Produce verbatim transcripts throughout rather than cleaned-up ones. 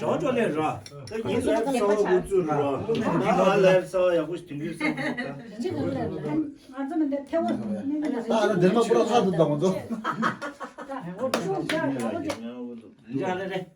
ཅོ་ཅོ་ལེ་ར། ད་ངས་ལེབ་ས་བ་འགོ་ཚུགས་ར། ད་ལེབ་ས་བ་ཡག་པོ་ཞིག་དེང་དུས་བསམ་ཐུབ་ད། ང་ཚོ་མི་འདི་ཐེ་བོ་ནི་མི་ལ་ད་ཨ་ན་དེར་མ་པུ་ར་ལྷ་ཐུབ་ད་ང་ཚོ། ད་འོ་ཅུང་ཅག་ཡག་པོ་དེ། ཡ་ལེ་རེ།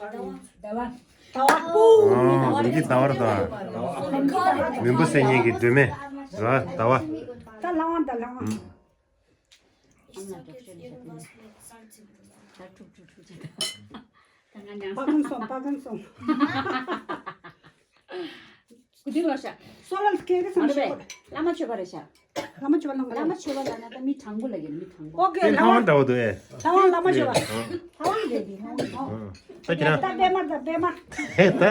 ཟླ་བ། ཟླ་བ། ཨོ། ཟླ་བ་རེད་ད། མུན་པ་སེལ་མཁན་གྱི་སྒྲོན་མེ་ར་ཟླ་བ། ད་ལྷ་དབང་ད་ལྷ་དབང་། ཕ་གང་སོང་ཕ་གང་སོང་། གུ་དུས་ལ་ཤ། སོ་ལ་སྐད་རེ་སོང་ཤ། བླ་མ་མཆོད་པ་རེད་ཤ། བླ་མ་མཆོད་པ་ལ་བླ་མ་མཆོད་པ་ལ་ན་ད་མི་དྲང་པོ་ལ་ཡིན་མི་དྲང་པོ། ཨོ་ཀེ་ལྷ་དབང་འདྲ་བོ་འདུག་ཨེ། ལྷ་དབང་བླ་མ་མཆོད་པ། ལྷ་དབང་རེད་དེ་ལྷ་དབང་། ད་ཁྱེད་རང་། ད་པད་མ་ད་པད་མ། ཧེ་ད།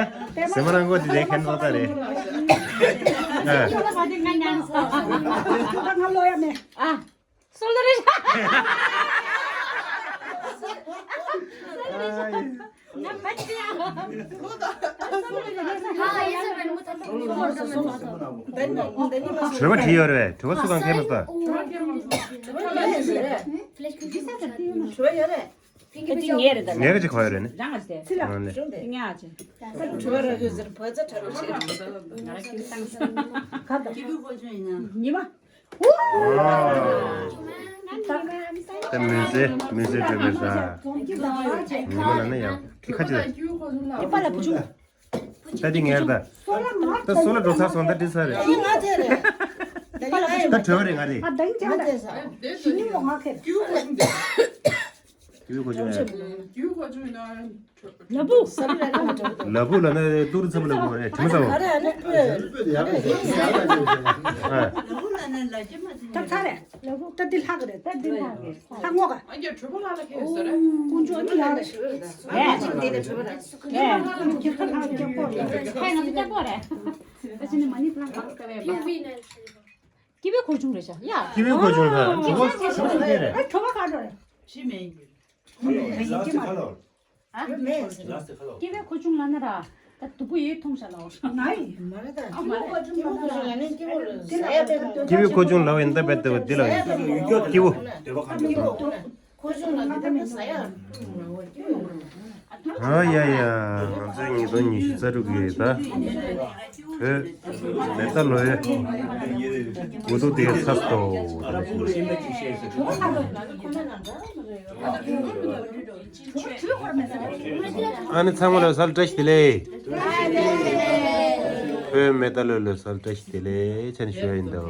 སེམས་རང་མགོ་དེ་ལས་ཁན་ནོ་ད་རེད། ཨ། ད་ང་ལོ་ཡ་མེད། ཨ། སོལ་རེ། དྲི་བ་དྲིས་ཡོད་རེད། དྲི་བ་སུ་གང་ཁེལ་མ་ས། དྲི་བ་ཡོད་རེད། ངས་རེད་ད། ངས་རེད་ཅིག་གོ་ཡོད་རེད་ནི། རང་ཨ་ཅེ། རང་ནས། ངས་ཨ་ཅེ། དྲི་བ་རག་ཡོད་ཟེར་བོད་ཚ་དྲ་རོགས་བྱེད། ང་རང་ཁྱེད་བཏང་སོང་། ག་ད། ཉི་མ། ད་མུན་སེལ་མུན་སེལ་སྒྲོན་མེ་ཟ། ཉི་མ་ལ་ནི་ཡང་ཁི་ཁ་ཅི་ད། ཉི་མ་ལ་བུ་ཆུང་། ད་འདི་ངེར་ད། ད་སོ་ལ་འགྲོ་ཚར་སོང་ད་འདི་ཚར་རེད། ཨ་ཡེ་ང་ཚེ་རེད། ད་ལྟ་ང་ཡེ་ད་གྲོལ་བ་རེད་ང་རེད། ཨ་ད་ཡིན་ཅང་ད། ཞི་མི་ལོ་ང་ཁེ། རྒྱུ་གོ་ཆུ་ཡ། རྒྱུ་གོ་ཆུ་ཡ། ལ་བུ། ལ་བུ་ལ་ན་ཏུ་རུ་ཚ་བུ་ལ་བུ་རེད་དྲི་མ་ཚ་བུ། ཨ། ལ་བུ་ལ་ན་ལ་ཅི་མ་ཚ། ད་ཚར་རེད། ད་འདི་ལྷག་གི་རེད། ད་འདི་ལྷག་གི་རེད། ལྷག་ངོ་ག་ཨ་ཀྱ་གྲོད་པ་ལྷག་ལ་ཁེལ་ཡོད་ས་རེད། ཀུན་སྤྱོད་ཨ་ནི་ཡག་རེད། རེད། ཁྱེད་ཁ་ལྷག་རྒྱབ་པོ་རེད། ཁ་ང་ཚོ་རྒྱབ་པོ་རེད། ད་ཕྱི་ནས་མ་ནི་པ་ལང་ག་སྟེ་བས་པ། ཀི་ཝི་ཁོ་ཆུང་རེད་ཤག་ཡ། ཀི་ཝི་ཁོ་ཆུང་ལ་གྲོད་པ་གྲོད་པ་ག་རེ་རེད། ཕྱི་མེད་ཡིན་གྱི། ཀི་ཝི་ཁོ་ཆུང་ལ་ན་ར། ད་སྡུག་པོ་ཡོད་མཐོང་ཤག་ལ་འོ། ང་ཡི་མ་རེད་ད། ཨ་མ་རེད། ཀི་ཝི་ཁོ་ཆུང་ལ་ན་ཀི་ཝི་ལ་ཟ་ཡ་དེ་མ། ཀི་ཝི་ཁོ་ཆུང་ལ་ཡིན་ད་བེད་དེ་བ་འདི་ལ་ཡིན། ཀི་ཝི། ཁོ་ཆུང་ལ་ན་ཀི་ཝི་ཟ་ཡ། ཨ་ཡ་ཡ། ང་ཚོའི་ཉིས་སྟོང་ཉི་ཤུ་རྩ་དྲུག་གི་ད་བོད་མེ་རྟ་ལོའི་འགོ་ཐུག་དེ་ཚར་ཏོ། ཨ་ནི་ཚང་མ་ལ་གསོལ་བཀྲ་ཤིས་བདེ་ལེགས། བོད་མེ་རྟ་ལོའི་ལ་གསོལ་བཀྲ་ཤིས་བདེ་ལེགས་ཆ་ནས་ཞུ་ཡ་ཡིན་ཏོ།